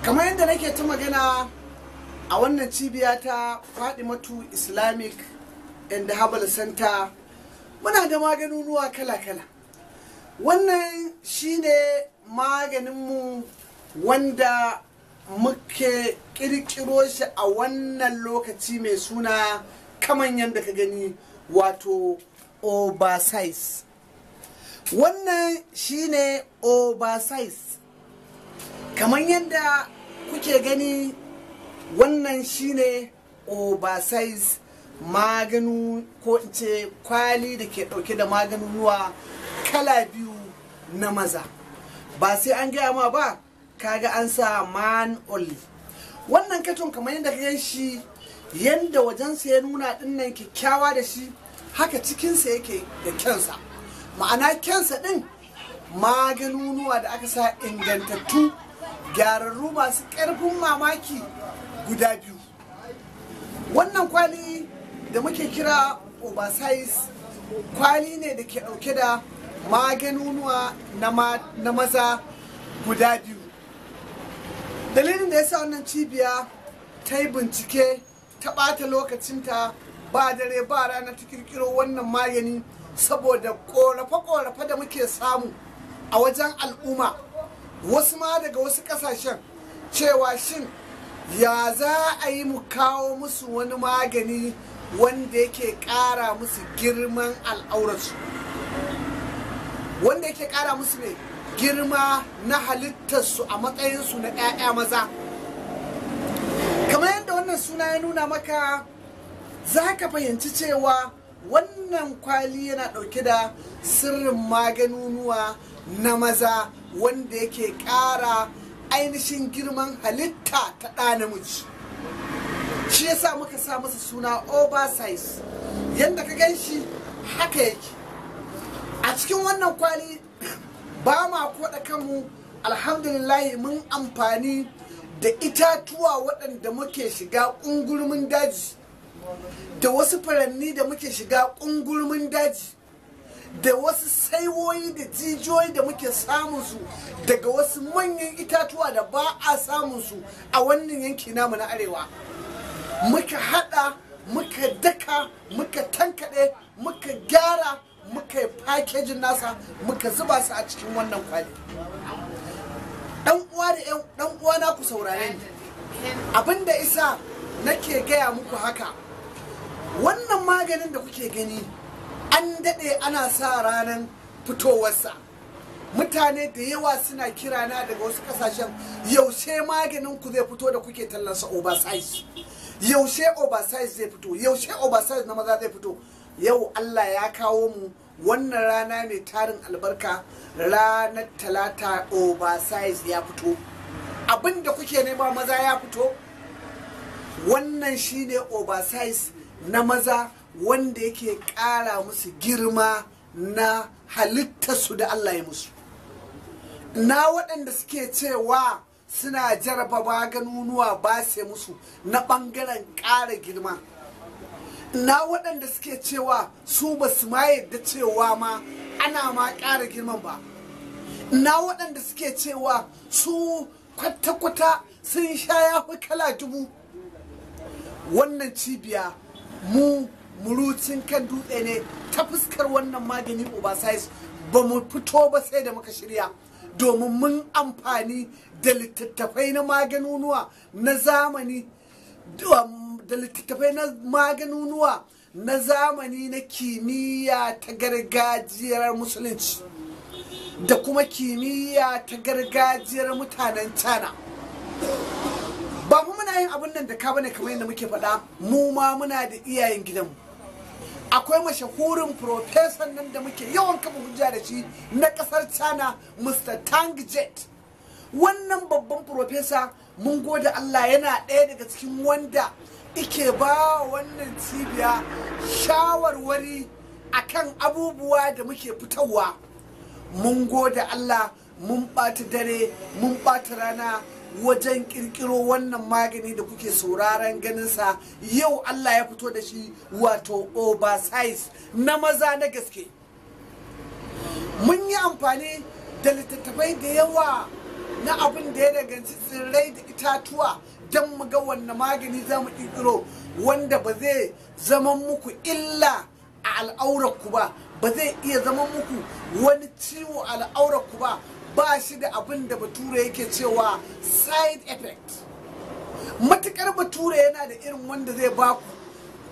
Kamar yadda nake ta magana a wannan cibiya ta Fadimatu Islamic and Herbal Center, muna da maganunuwa kala-kala. Wannan shine maganinmu wanda muke kirkiro shi a wannan lokaci mai suna kaman yadda ka gani, wato oversize. Wannan shine oversize kamar yadda kuke gani. Wannan shine oversize maganu, ko in ce kwali da ke dauke da maganunuwa kala biyu na maza. Ba sai an gaya ma ba, kaga an sa man only. Wannan katon kamar yadda ka gan shi, yadda wajensa ya nuna dinnan kyakkyawa da shi, haka cikinsa yake da kyansa. Ma'ana kyansa din maganunuwa da aka sa ingantattu, gyararru, masu ƙarfin mamaki guda biyu. Wannan kwali da muke kira oversize kwali ne da ke ɗauke da maganunuwa na maza guda biyu. Dalilin da ya sa wannan cibiya ta yi bincike, ta ɓata lokacinta ba dare ba rana ta kirkiro wannan magani, saboda ƙorafe-ƙorafe da muke samu a wajen al'umma, wasu ma daga wasu ƙasashen, cewa shin ya za a yi mu kawo musu wani magani wanda yake ƙara musu girman al'aurarsu, wanda yake ƙara musu mai girma na halittarsu a matsayinsu na 'ya'ya maza. Kamar yadda wannan suna ya nuna maka, za ka fahimci cewa wannan kwali yana ɗauke da sirrin maganunuwa na maza wanda yake ƙara ainihin girman halitta ta ɗa namiji. Shi yasa muka sa masa suna oversize. Yadda ka gan shi haka yake a cikin wannan kwali. Ba ma koɗa kanmu, alhamdulillahi, mun amfani da itatuwa waɗanda muke shiga ƙungurmin daji, da wasu furanni da muke shiga ƙungurmin daji, da wasu saiwoyi da jijiyoyi da muke samun su daga wasu manyan itatuwa da ba a samun su a wannan yanki namu na arewa. Muka hada, muka daka, muka tankaɗe, muka gyara, muka yi packaging nasa, muka zuba su a cikin wannan kwali. Dan uwa da dan uwa na, ku saurare ni. Abinda isa nake gaya muku haka, wannan maganin da kuke gani an daɗe ana sa ranar fitowarsa. Mutane da yawa suna kirana daga wasu kasashen, yaushe maganin ku zai fito da kuke tallansa oversize? Yaushe oversize zai fito? Yaushe oversize na maza zai fito? Yau Allah ya kawo mu wannan rana mai tarin albarka, ranar Talata, oversize ya fito. Abinda kuke nema maza ya fito. Wannan shine oversize na maza wanda yake ƙara musu girma na halittarsu da Allah ya musu. Na waɗanda suke cewa suna jaraba maganunuwa ba sai musu na ɓangaren ƙara girma, na waɗanda suke cewa su ba su ma yadda cewa ma ana ma ƙara girman ba, na waɗanda suke cewa su kwata-kwata sun sha ya fi kala dubu, wannan cibiya mu murucin kan dutse ne ta fuskar wannan magani oversize. Ba mu fito ba sai da muka shirya, domin mun amfani da littattafai na maganunuwa na zamani, da littattafai na maganunuwa na zamani na kimiyya ta gargajiyar musulunci da kuma kimiyya ta gargajiyar mutanen China. Ba mu muna yin abin nan da ka bane. Kamar yadda muke faɗa, mu ma muna da iyayen gidanmu. Akwai mashahurin profesan nan da muke yawan kafa hujja da shi na kasar China, Mr. Tang Jet. Wannan babban profesa, mun gode Allah, yana ɗaya daga cikin wanda ike ba wannan cibiya shawarwari akan abubuwa da muke fitarwa. Mun gode Allah, mun ɓata dare, mun ɓata rana wajen kirkiro wannan magani da kuke sauraron ganinsa. Yau Allah ya fito da shi, wato oversize na maza na gaske. Mun yi amfani da littattafai da yawa na abin da ya danganci tsirrai da itatuwa. itatuwa don mu ga wanne magani za mu ƙirƙiro wanda ba zai zama muku illa a al'aurarku ba, ba zai iya zama muku wani ciwo a al'aurarku ba, ba shi da abin da bature yake cewa side effect. Matukar bature yana da irin wanda zai baku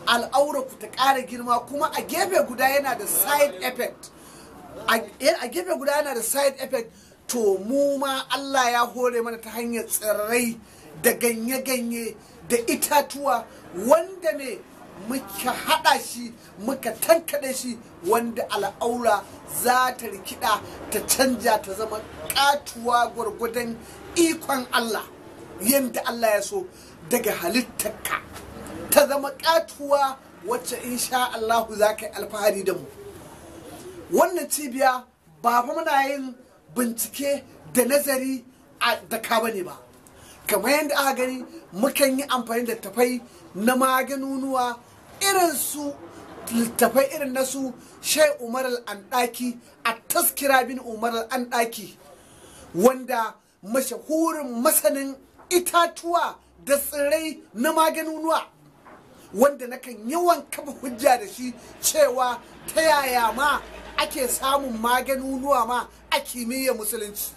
al'aurarku ta ƙara girma, kuma a gefe guda yana da side effect, a gefe guda yana da side effect, to mu ma Allah ya hore mana ta hanyar tsirrai da ganye-ganye da itatuwa wanda ne muka haɗa shi muka tankaɗe shi, wanda al'aura za ta rikida ta canja ta zama ƙatuwa gwargwadon ikon Allah, yadda Allah ya so daga halittarka ta zama ƙatuwa wacce insha Allahu za ka yi alfahari da mu. Wannan cibiya ba fa muna yin bincike da nazari a daka bane ba, kamar yadda aka gani mukan yi amfani da tafai na maganunuwa irin su littafai irin na su Shai Umar Al-Andaki, a taskira bin Umar Al-Andaki, wanda mashahurin masanin itatuwa da tsirrai na maganunuwa, wanda nakan yawan kafa hujja da shi cewa ta yaya ma ake samun maganunuwa ma a kimiyyar musulunci.